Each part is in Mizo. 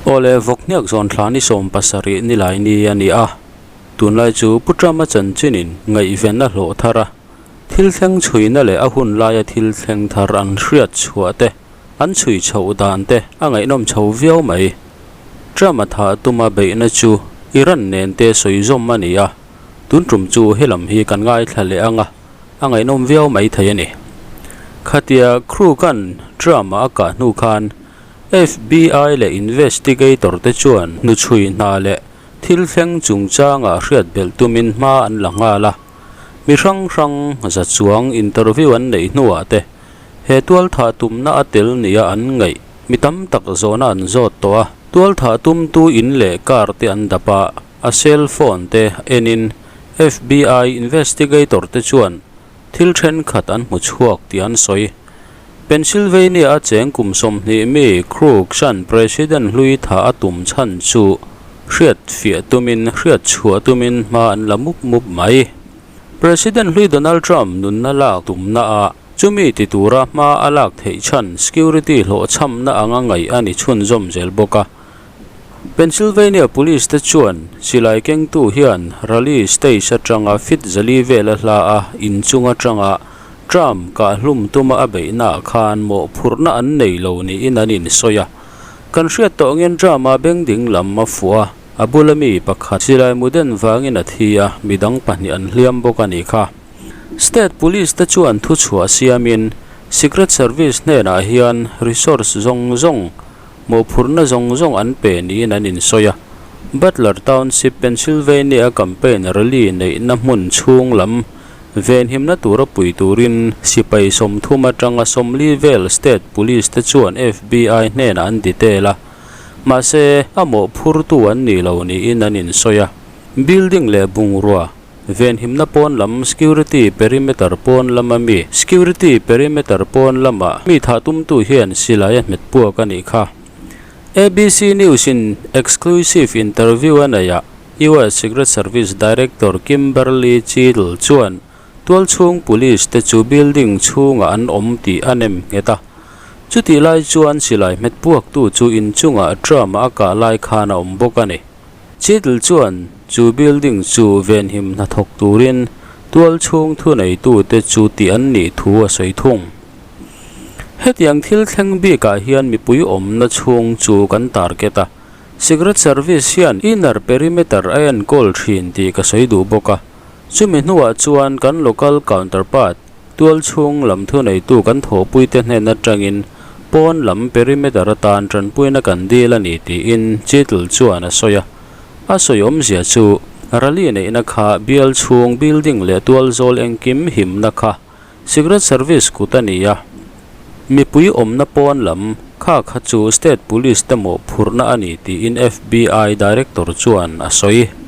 Awle, Vawkhniak zawn thla ni 70 nilai ni a ni a. Tunlai chu Pu Trump-a chanchinin ngaihven a hlawh thar a, thil thleng chhuina leh a hun laia thil thleng thar an hriat chhuah te, an chhui chhoh dan te a ngaihnawm chho viau mai. Trump-a thah tuma beihna chu Iran nen te sawi zawm a ni a, tun tum chu helam hi kan ngaithla leh ang a, a ngaihnawm viau mai thei a ni. Khatia Krug-a'n Trump-a a kah hnu khan FBI leh investigator te chuan hnuchhui hna leh thil thleng chungchangah hriat belh tumin hma an la nghal a. Mi hrang hrang za chuang interview an neih hnuah te he tualthah tumna a tel nia an ngaih mi tam tak zawhna an zawt tawh a. Tualthah tumtu in leh car te an dap a, a cell phone te enin FBI investigator te chuan thil thenkhat an hmu chhuak tih an sawi. Pennsylvania a cheng kum 20 mi Crooks-a'n President hlui tha a tum chhan chu hriat fiah tumin hriat chhuah tumin hma an la mup mup mai. President hlui Donald Trump nunna lak tumna a chumi ti tura hma a lak theih chhan security hlawhchhamna anga ngaih a ni chhunzawm zel bawk a. Pennsylvania Police te chuan silai kengtu hian rally stage atanga fit zali vel a hla a, inchung atanga Trump kahhlum tuma a beihnaah khan mawhphurhna an nei lo niin an insawi a. Kan hriat tawh angin Trump-a beng ding lam a fuh a, a bula mi pakhat silai mu den vangin a thi a, midang pahnih an hliam bawk a nih kha. State Police te chuan thuchhuah siamin Secret Service hnenah hian resource zawng zawng Mawhphurhna zawng zawng an pe niin an insawi a. Butler Township, Pennsylvania-a campaign rally neihna hmun chhung lam venhimna tura pui turin sipai 30 atanga 40 vel state police te chuan FBI hnenah an detail a. Mahse, a mawhphurtu an nih lo niin an insawi a. Building leh bungrua Venhimna pawn lam security perimeter pawn lama mi security perimeter pawn lama mi thah tumtu hian silai a hmet puak a nih kha. ABC News in exclusive interview a neih ah US Secret Service Director Kimberly Cheadle chuan tualchhung police te chu building chhungah an awm tih a nem nghet a. Chutih lai chuan silai hmet puaktu chu inchungah Trump a kah lai khan a awm bawk a ni. Cheadle chuan chu building chu venhim hnathawk turin tual chhung thuneitute chu tih an nih thu a sawi thung. Hetiang thil thleng bikah hian mipui awmna chhung chu kan target a, Secret Service hian inner perimeter a enkawl thin tih ka sawi duh bawk a, chumi hnuah chuan kan local counterpart tual chhung lam thuneitu kan thawhpuite hnen atangin pawn lam perimeter atan tanpuina kan dil a ni tiin Cheadle chuan a sawi a. A sawi awmzia chu rally neihna kha bial chhung building leh tual zawl engkim himna kha Secret Service kut a ni a. Mipui awmna pawn lam kha kha chu State Police te mawhphurhna a ni tiin FBI Director chuan a sawi.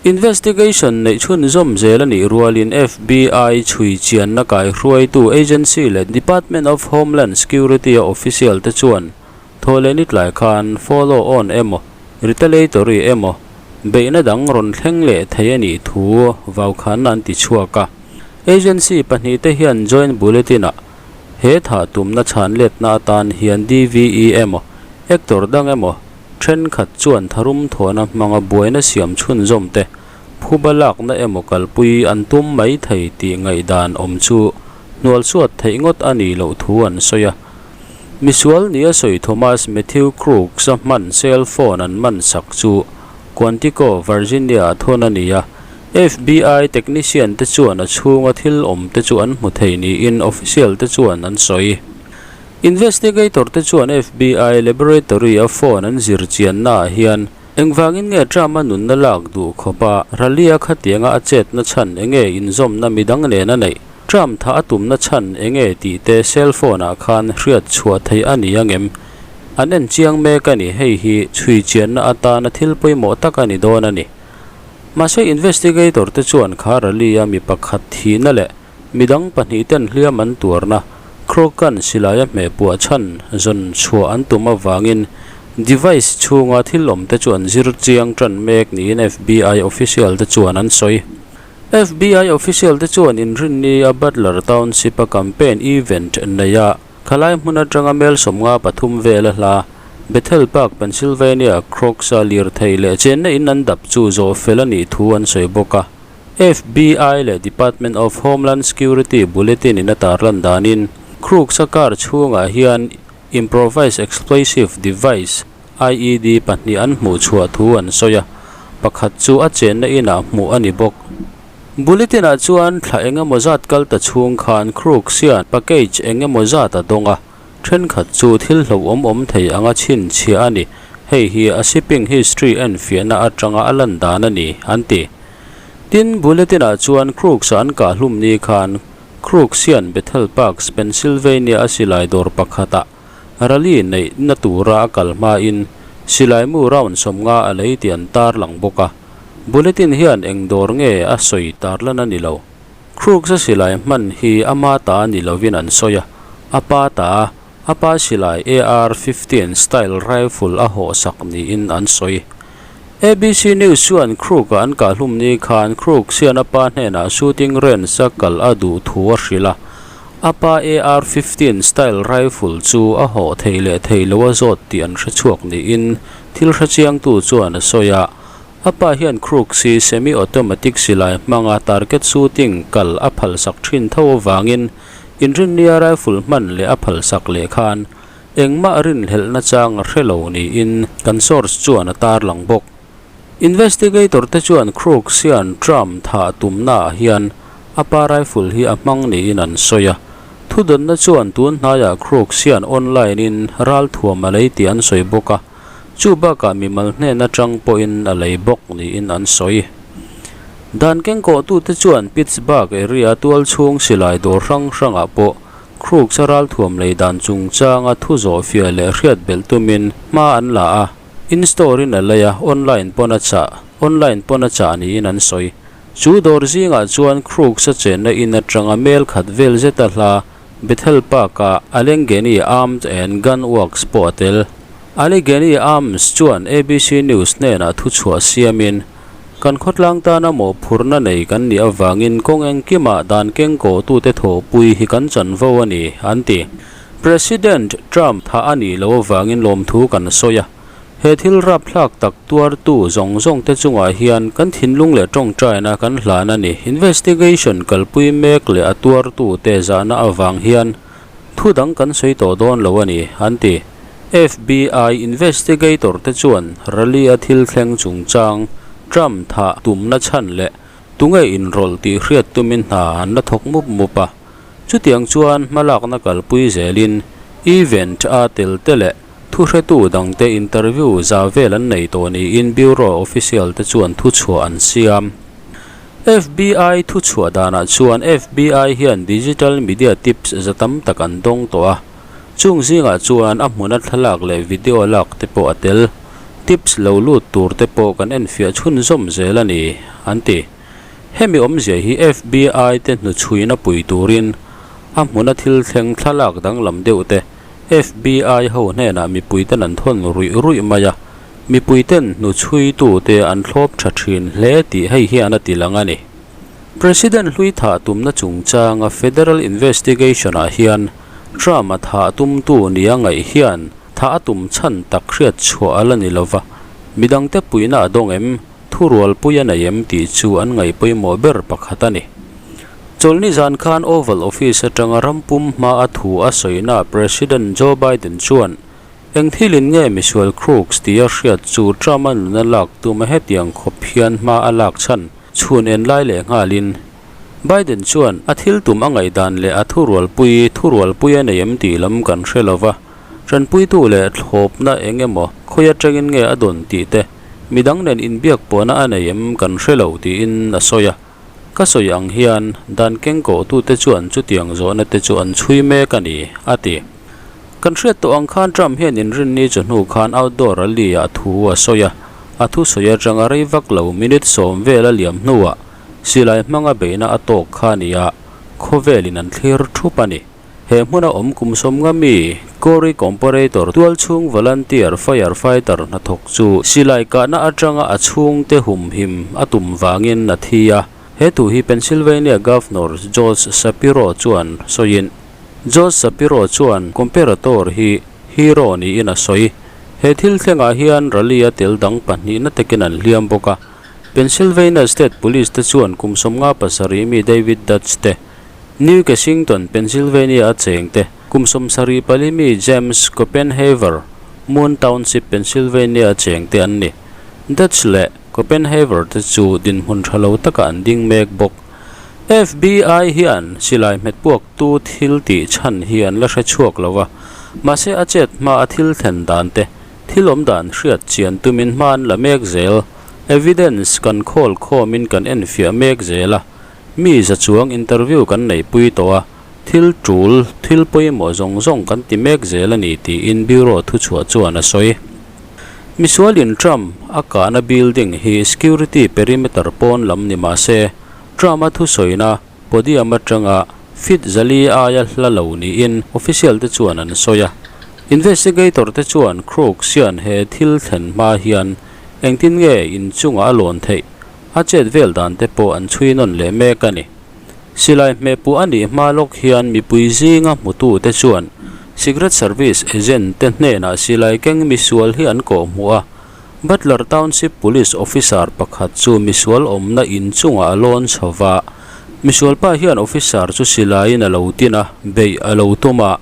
Investigation neih chhunzawm zel a nih rualin FBI chhui chianna kaihruaitu agency leh Department of Homeland Security-a official te chuan thawhlehni tlai khan follow on emaw retaliatory emaw beihna dang rawn thleng leh thei a nih thu vaukhanna an ti chhuak a. Agency pahnihte hian joint bulletin-ah he thah tumna chhan letna atan hian DVE emaw actor dang emaw Thenkhat chuan tharum thawhna hmanga buaina siam chhunzawm te, phuba lakna emaw kalpui an tum mai thei tih ngaihdan awm chu hnual suat theih ngawt a nih loh thu an sawi a. Misual nia sawi Thomas Matthew Crooks-a hman cell phone an man sak chu Quantico, Virginia-ah thawn a ni a. FBI technician te chuan a chhunga thil awm te chu an hmu thei niin official te chuan an sawi. Investigator te chuan FBI laboratory a phone an zir chianna ah hian engvangin nge Trump a nunna lak duh khawp a, rally a khatianga a chetna chhan enge inzawmna midang nen a neih, Trump tha a tumna chhan enge tih te cell phone ah khan hriat chhuah theih a ni angem? An en chiang mek a ni, hei hi chhui chianna atana thil pawimawh tak a ni dawn a ni. Mahse investigator te chuan kha rally a mi pakhat thihna leh Midang pahnih ten hliam an tuarna Krokan silaia hmeh puah chhan zawn chhuah an tum avangin device chhunga thil awm te chu an zir chiang tan mek niin FBI official te chuan an sawi. FBI official te chuan inrinni a Butler Township a campaign event neia khalai hmun atanga mel 53 vela hla. Bethel Park, Pennsylvania, Crooks-a lirthei leh chenna in an dap chu zawh fel a nih thu an sawi bawk a. FBI leh Department of Homeland Security bulletin in a tarlan danin Crooks-a car chhungah hian Improvised Explosive Device, IED, pahnih an hmuh chhuah thu an sawi a, pakhat chu a chenna inah hmuh a ni bawk. Bulletin-ah chuan thla eng emaw zat kal ta chhung khan Crooks hian package eng emaw zat a dawng a, thenkhat chu thil hlauhawm awm thei anga chhinchhiah a ni, hei hi a shipping history enfiahna atanga a lan dan a ni, an ti. Tin, Bulletin-ah chuan Crooks-a an kahhlum ni khan Crooks hian Bethel Park, Pennsylvania a silai dawr pakhatah rally neihna tura a kal hmain silaimu round sawmnga a lei tih an tarlang bawk a. Bulletin hian eng dawr nge a sawi tarlan a ni lo. Crooks-a silai hman hi ama ta ni lovin an sawi a, a pa ta, a pa silai AR 15 style rifle a hawhsak niin an sawi. ABC News chuan Crook-a an kahhlum ni khan Crooks hian a pa hnenah shooting range-a kal a duh thu a hrilh a, a pa AR 15 style rifle chu a hawh thei leh thei lo a zawt tih an hre chhuak niin thil hrechiangtu chuan a sawi a. A pa hian Crooks hi semi-automatic silai hmanga target shooting kal a phalsak thin tho avangin inrinnia rifle hman leh a phalsak leh khan engmah rinhlelhna chang a hre lo niin kan source chuan a tarlang bawk. Investigator te chuan Crooks hian Trump thah tumnaah hian a pa rifle hi a hmang niin an sawi a. Thudawnna chuan tun hnaiah Crooks hian online-in ralthuam a lei tih an sawi bawk a. Chu bakah mimal hnen atang pawhin a lei bawk niin an sawi. Dan kengkawhtute chuan Pittsburgh area tualchhung silai dawr hrang hrangah pawh Crooks-a ralthuam lei dan chungchanga thu zawhfiah leh hriat belh tumin hma an la a, in-store in a lei a, online pawn a chah, online pawn a chah niin an sawi. Chu dawr zingah chuan Crooks-a chenna in atanga mel khat vel zeta hla Bethel Park-a Allegheny Arms and Gun Works pawh a tel. Allegheny Arms chuan ABC News hnenah thuchhuah siamin, Kan khawtlang tana mawhphurhna nei kan nih avangin kawng engkimah dan kengkawhtute thawhpui hi kan chanvo a ni, an ti. President Trump thah a nih loh avangin lawmthu kan sawi a. He thil rapthlak tak tuartu zawng zawng te chungah hian kan thinlung leh tawngtaina kan hlan a ni. Investigation kalpui mek leh a tuartu te zahna avang hian thu dang kan sawi tawh dawn lo a ni, an ti. FBI investigator te chuan rally a thil thleng chungchang Trump thah tumna chhan leh tunge inrawlh tih hriat tumin hna an la thawk mup mup a. Chutiang chuan hmalakna kalpui zelin event a tel te leh Thuhretu dangte interview za vel an nei tawh niin Bureau official te chuan thuchhuah an siam. FBI thuchhuah danah chuan FBI hian digital media tips za tam tak an dawng tawh a, chung zingah chuan a hmuna thlalak leh video lak te pawh a tel. Tips lo lut tur te pawh kan enfiah chhunzawm zel a ni, an ti. Hemi awmzia hi FBI te hnuchhuina pui turin a hmuna thil thleng thlalak danglam deuh te FBI ho hnenah mipuiten an thawn ruih ruih mai a, mipuiten hnuchhuitute an thlawp tha thin hle tih hei hian a ti lang a ni. President hlui thah tumna chungchanga federal investigation-ah hian Trump-a thah tumtu nia ngaih hian thah a tum chhan tak hriat chhuah a la ni lova, midangte puihna a dawng em? Thurualpui a nei em tih chu an ngaih pawimawh ber pakhat a ni. Chawlhni zan khan Oval Office atanga ram pum hma a thu a sawina President Joe Biden chuan eng thilin nge misual crooks tia hriat chu Trump-a nuna lak tuma hetiang khawp hian hma a lak chhan chhun en lai leh nghalin Biden chuan a thil tum a ngaihdan leh a thurualpui thurualpui a nei em tih lam kan hre lova tanpuitu leh thlawpna eng emaw khawi atangin nge a dawn tih te Midang nen inbiak pawhna a nei em kan hre lo tiin a sawi a, ka sawi ang hian dan kengkawhtute chuan chutiang zawhna te chu an chhui mek a ni, a ti. Kan hriat tawh ang khan Trump hian inrinni chu hnu khan outdoor rally ah thu a sawi a, a thusawi atanga rei vak lo minute sawm vel a liam hnuah silai hmanga beihna a tawk kha a ni a, khawvelin an thlir thup a ni. He hmuna awm kum sawmnga mi, Corey Comparator tualchhung volunteer fire fighter hnathawk chu silai kahna atanga a chhungte humhim a tum vangin a thi a. He thu hi Pennsylvania Governor Josh Shapiro chuan sawiin, Josh Shapiro chuan Comparator hi hero niin a sawi. He thil thlengah hian rally a tel dang pahnihna takin an hliam bawk a. Pennsylvania State Police te chuan kum 57 mi David Dutch te, New Kensington, Pennsylvania a cheng te, kum 74 mi James Copenhaver, Moon Township, Pennsylvania a cheng te an ni. Dutch leh Copenhaver te chu dinhmun tha lo takah an ding mek bawk. FBI hian silai hmet puaktu thil tih chhan hi an la hre chhuak lo va, mahse a chet hma a thil thlen dan te, thil awm dan hriat chian tumin hma an la mek zel. Evidence kan khawl khawmin kan enfiah mek zel a, mi za chuang interview kan neihpui tawh a, thil tul, thil pawimawh zawng zawng kan ti mek zel a ni tiin Bureau thuchhuah chuan a sawi. Misualin Trump a kahna building hi security perimeter pawn lam ni mah se, Trump a thusawina podium atanga feet 400 aia hla lo niin official te chuan an sawi a. Investigator te chuan Crooks hian he thil thlen hma hian engtin nge inchungah a lawn theih, a chet vel dan te pawh an chhui nawn leh mek a ni. Silai hmehpuh a nih hma lawk hian mipui zinga hmutu te chuan Secret Service agent te hnenah silai keng misual hi an kawh hmuh a, Butler Township Police officer pakhat chu misual awmna inchungah a lawn chho va. Misual pa hian officer chu silaiin a lo tin a, beih a lo tum a.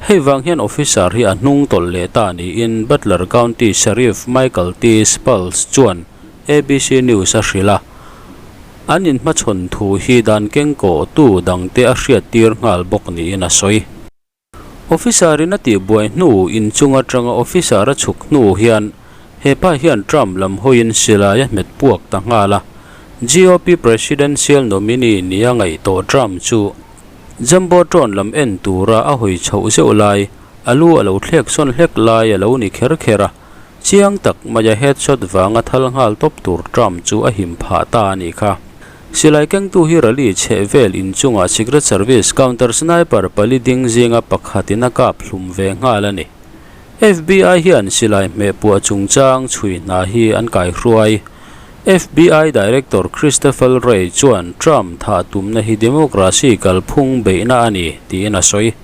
Hei vang hian officer hi a hnung tawlh leh ta niin Butler County Sheriff Michael T. Spalls chuan ABC News a hrilh a. An inhmachhawn thu hi dan kengkawhtu dangte a hriattir nghal bawk niin a sawi. Officer-in a tihbuai hnu inchung atanga officer a chhuk hnu hian he pa hian Trump lam hawiin silai a hmet puak ta nghal a. GOP presidential nominee nia ngaih tawh Trump chu Jumbotron lam en tura a hawi chhoh zeuh lai, a lu a lo thlek sawn hlek lai a lo ni kher kher a. Chiang tak maia headshot vanga thal nghal tawp tur Trump chu a him phah ta a nih kha. Silai kengtu hi rally chheh vel inchungah Secret Service counter sniper pali ding zinga pakhatin a kap hlum ve nghal a ni. FBI hian silai hmeh puah chungchang chhui hna hi an kaihruai. FBI Director Christopher Wray chuan Trump thah tumna hi democracy kalphung beihna a ni tiin a sawi.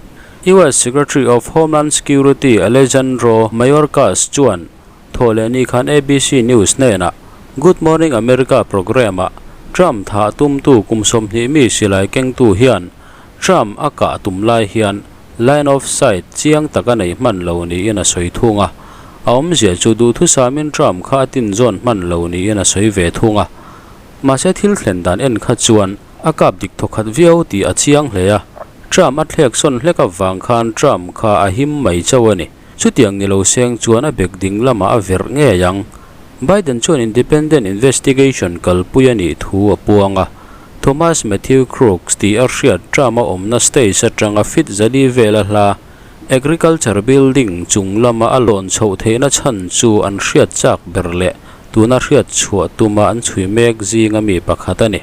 US Secretary of Homeland Security Alejandro Mayorkas chuan Thawhlehni khan ABC News hnenah Good Morning America programme-ah Trump thah tumtu kum 20 mi silai kengtu hian Trump a kah tum lai hian line of sight chiang tak a nei hman lo niin a sawi thung a. A awmzia chu duhthusamin Trump kha a tinzawn hman lo niin a sawi ve thung a. Mahse thil thlen dan en kha chuan A kap dik thawkhat viau tih a chiang hle a, Trump a thlek sawn hlek avang khan Trump kha a him mai chauh a ni. Chutiang ni lo seng chuan a bek ding lamah a verh ngei ang. Biden chuan independent investigation kalpui a nih thu a puang a, Thomas Matthew Crooks tih a hriat Trump a awmna stage atanga feet 400 vela hla Agriculture building chung lama a lawn chhoh theihna chhan chu an hriat chak ber leh tuna hriat chhuah tuma an chhui mek zinga mi pakhat a ni.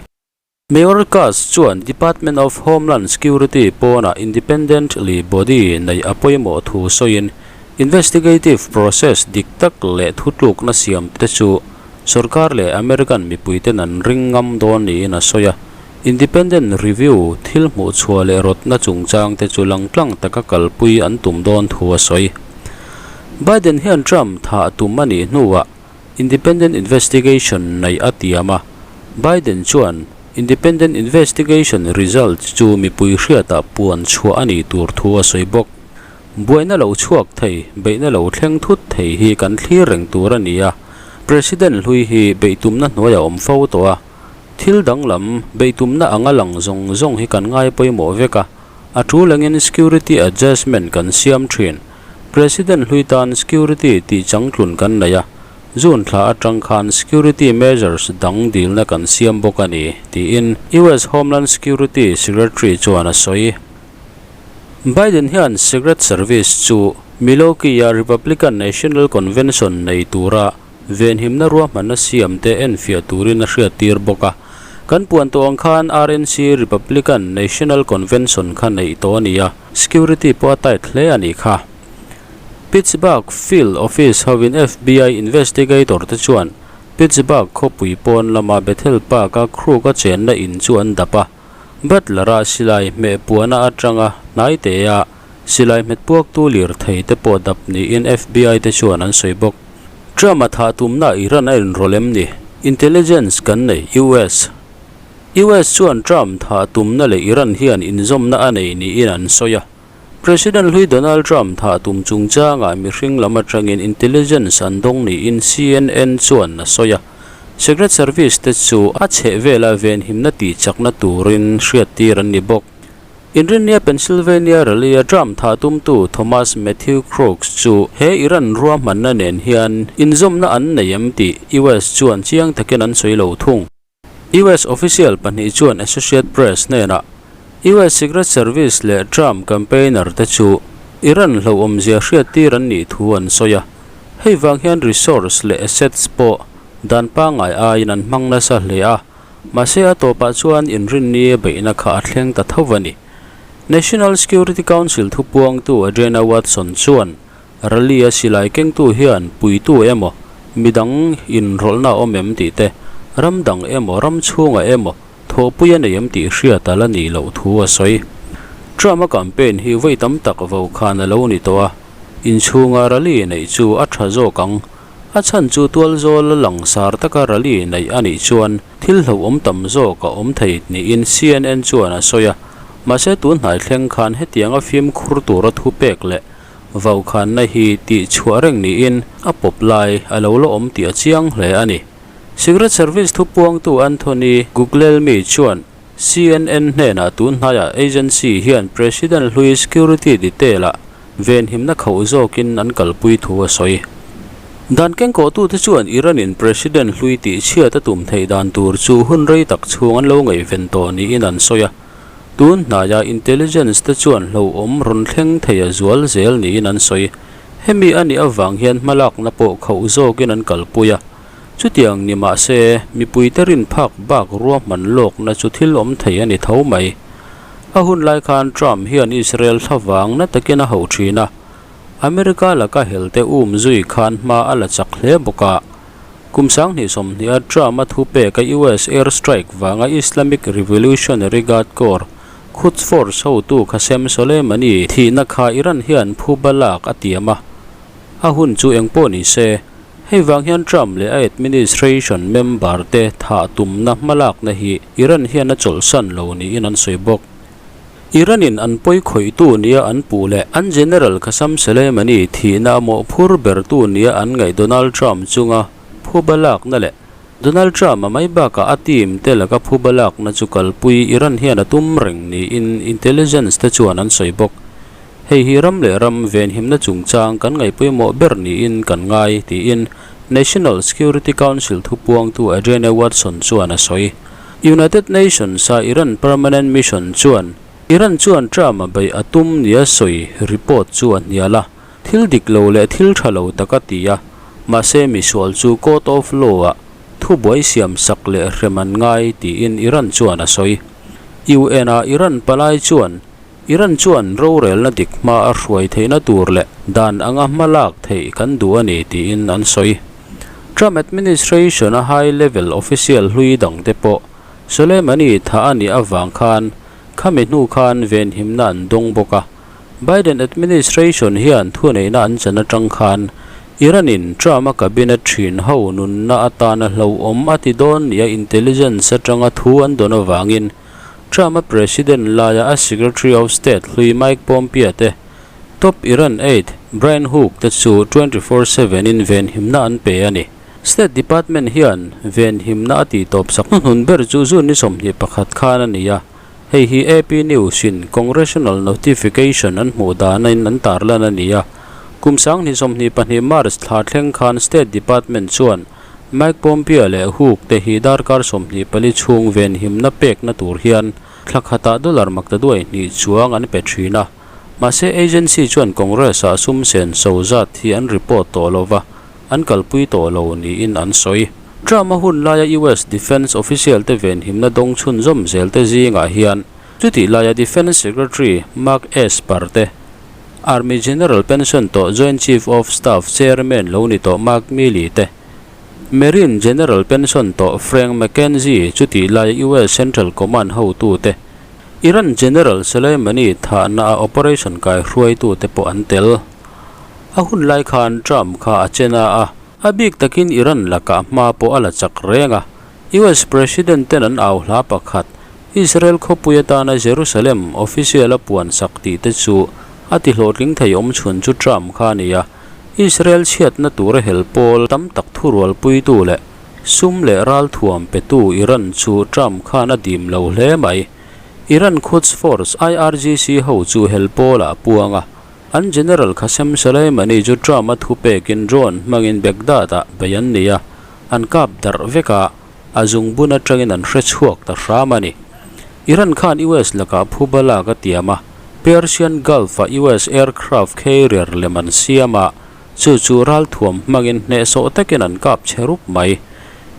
Mayorkas chuan Department of Homeland Security pawnah independently body neih a pawimawh thu sawiin investigative process dik tak leh thutlukna siam te chu sorkar leh American mipuiten an ring ngam dawn niin a sawi a. Independent review thil hmuh chhuah leh rawtna chungchang te chu langtlang taka kalpui an tum dawn thu a sawi. Biden hian Trump thah tum a nih hnuah Independent investigation neih a tiam a, Biden chuan independent investigation result chu mipui hriatah puan chhuah a nih tur thu a sawi bawk. Buaina lo chhuak thei, beihna lo thleng thut thei hi kan thlir reng tur a ni a, President hlui hi beihtumna hnuai a awm fo tawh a, thil danglam beihtumna anga lang zawng zawng hi kan ngai pawimawh vek a, a tul angin security adjustment kan siam thin. President hlui tan security tih changtlun kan nei a, June thla atang khan security measures dang dilna kan siam bawk a ni, tiin US Homeland Security Secretary chuan a sawi. Biden hian Secret Service chu Milwaukee-a Republican National Convention nei tura venhimna ruahmanna siam te enfiah turin a hriattir bawk a. Kan puan tawh ang khan RNC Republican National Convention kha neih tawh a ni a, security pawh a tight hle a nih kha. Pittsburgh Field Office hovin FBI investigator te chuan Pittsburgh khawpui pawn lama Bethel Park-a Krug-a chenna in chu an dap a, Butler-a silai hmeh puahna atanga hnai te a. Silai hmet puaktu lirthei te pawh dap niin FBI te chuan an sawi bawk. Trump a thah tumna Iran a inrawlh em ni? Intelligence kan nei, US. US chuan Trump thah tumna leh Iran hian inzawmna a nei niin an sawi a. President hlui Donald Trump thah tum chungchangah mihring lam atangin intelligence an dawng niin CNN chuan a sawi a. Secret Service te chu a chhehvela venhimna tihchakna turin hriattir an ni bawk. Inrinnia Pennsylvania rally-a Trump thah tumtu Thomas Matthew Crooks chu he Iran ruahmanna nen hian inzawmna an nei em tih US chuan chiang takin an sawi lo thung. US official pahnih chuan Associate Press hnenah US Secret Service leh Trump campaigner te chu Iran hlauhawmzia hriattir an nih thu an sawi a, hei vang hian resource leh assets pawh dan pangngai aiin an hmang nasa hle a. Mahse a tawpah chuan inrinni beihna kha a thleng ta tho a ni. National Security Council thupuangtu Adriana Watson chuan rally-a silai kengtu hian puitu emaw, midang inrawlhna a awm em tih te, ram dang emaw, ram chhungah emaw thawhpui a nei em tih hriat a la nih loh thu a sawi. Trump-a campaign hi vawi tam tak vo khan a lo ni tawh a, inchhunga rally neih chu a tha zawk ang. A chhan chu tualzawl langsar taka rally neih a nih chuan thil hlauhawm tam zawk a awm thei niin CNN chuan a sawi a. Mahse tun hnai thleng khan hetianga fimkhur tura thupek leh vaukhanna hi tih chhuah reng niin a pawp lai a lo la awm tih a chiang hle a ni. Secret Service thupuangtu Anthony Guglielmi chuan CNN hnenah tun hnaiah agency hian President hlui security detail-ah Venhimna khauh zawkin an kalpui thu a sawi. Dan kengkawhtute chuan Iran-in President hlui tih chhiat a tum theih dan tur chu hun rei tak chhung an lo ngaihven tawh niin an sawi a. Tun hnaia intelligence te chuan hlauhawm rawn thleng thei a zual zel niin an sawi. Hemi a nih avang hian hmalakna pawh khauh zawkin an kalpui a. Chutiang ni mah se, mipuite rinphak bak ruahman lawkna chu thil awm thei a ni tho mai. A hun lai khan Trump hian Israel thlavang na takin a hauh thin a, America laka helte um zui khan hma a la chak hle bawk a. Kum 2020 a Trump a thupek a US air strike vanga Islamic Revolutionary Guard Corps, Quds Force hotu Qasem Soleimani thihna kha Iran hian phuba lak a tiam a. A hun chu eng pawh ni se, hei vang hian Trump leh a administration member te thah tumna hmalakna hi Iran hian a chawlhsan lo niin an sawi bawk. Iran in an pawi khawihtu nia an puh leh an General Qasem Soleimani thihna a mawhphur bertu nia an ngaih Donald Trump chunga phuba lakna leh Donald Trump a mai bakah a team te laka phuba lakna chu kalpui Iran hian a tum reng niin intelligence te chuan an sawi bawk. Hei hi ram leh ram venhimna chungchang kan ngaihpawimawh ber niin kan ngai, tiin National Security Council thupuangtu Adrienne Watson chuan a sawi. United Nations-a Iran Permanent Mission chuan Iran chuan Trump-a beih a tum nia sawi report chu a hnial a, thil dik lo leh thil tha lo tak a ti a, mahse misual chu court of law-ah thubuai siam sak leh hrem an ngai, tiin Iran chuan a sawi. UN-a Iran palai chuan Iran chuan rorelna dik hma a hruai theihna tur leh dan anga hma lak theih kan duh a ni tiin an sawi. Trump administration a high level official hlui dangte pawh Soleimani thah a nih avang khan khami hnu khan venhimna an dawng bawk a. Biden administration hian thuneihna an chan atang khan Iran-in Trump-a cabinet thin ho nunna atana hlauhawm a ti dawn nia intelligence atanga thu an dawn avangin Trump-a President laia a Secretary of State hlui Mike Pompeo te, top Iran aide Brian Hook te chu 24/7 in venhimna an pe a ni. State Department hian venhimna a tihtawp sak hnuhnun ber chu June ni 21 khan a ni a, hei hi AP News in Congressional Notification an hmuh danin an tarlan a ni a. Kum 2022 March thla thleng khan State Department chuan Mike Pompeo leh Hook te hi darkar 24 chhung venhimna pekna tur hian thla khatah dollar maktaduai hnih chuang an pe thin a. Mahse agency chuan Congress-ah sum sen so zat hi an report tawh lo va, an kalpui tawh lo niin an sawi. Trump-a hun laia US defence official te venhimna dawng chhunzawm zel te zingah hian chutih laia Defence Secretary Mark Esper te, Army General pension tawh Joint Chief of Staff Chairman lo ni tawh Mark Milley te, Marine General pension tawh Frank McKenzie chutih laia US Central Command hotute, Iran General Soleimani thahna a operation kaihruaitute pawh an tel. A hun lai khan Trump kha a che na a, a bik takin Iran lakah hma pawh a la chak reng a. US President ten an au hla pakhat, Israel khawpui atana Jerusalem official a puan sak tih te chu a ti hlawhtling thei awm chhun chu Trump kha a ni a. Israel chhiatna tura hel pawl tam tak thurualpuitu leh Sum leh ralthuam petu Iran chu Trump khan a dim lo hle mai. Iran Quds Force, IRGC, ho chu hel pawlah a puang a. An General Qasem Soleimani chu Trump a thupekin drone hmangin Baghdad-ah bei an ni a, an kap darh vek a, a zungbun atangin an hre chhuak ta hram a ni. Iran khan US lakah phuba lak a tiam a, Persian Gulf-a US aircraft carrier lem an siam a, Chu chu ralthuam hmangin hnehsawh takin an kap che rup mai.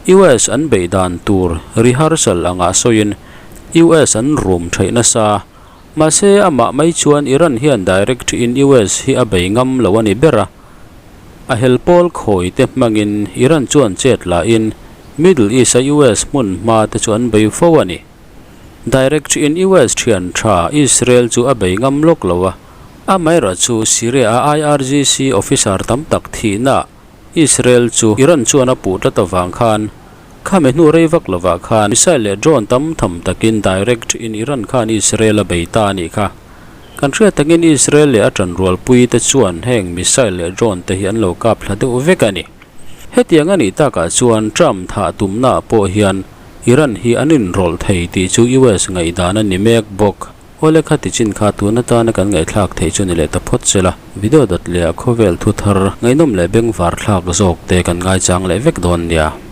US an beih dan tur rehearsal anga sawiin US an rum theih nasa. Mahse amah mai chuan Iran hian direct in US hi a bei ngam lo a ni ber a. A hel pawl khawi te hmangin Iran chuan chet lahin Middle East a US hmun hma te chu an bei fo a ni. Direct in US thian tha Israel chu a bei ngam lawk lo a. Amaherawhchu Syria-a IRGC officer tam tak thihna Israel chu Iran chuan a puh tlat avang khan khami hnu rei vak lovah khan missile leh drone tam tham takin direct in Iran khan Israel a bei ta a nih kha. Kan hriat takin Israel leh a tanrualpui te chuan heng missile leh drone te hi an lo kap thla deuh vek a ni. Hetiang a nih takah chuan Trump thah tumnaah pawh hian Iran hi an inrawlh thei tih chu US ngaihdan a ni mek bawk. Awle kha ti chin kha tun atana kan ngaihthlak theih chu ni leh ta phawt sela, video dawt leh a khawvel thu thar ngaihnawm leh bengvar thlak zawk te kan ngaichang leh vek dawn nia.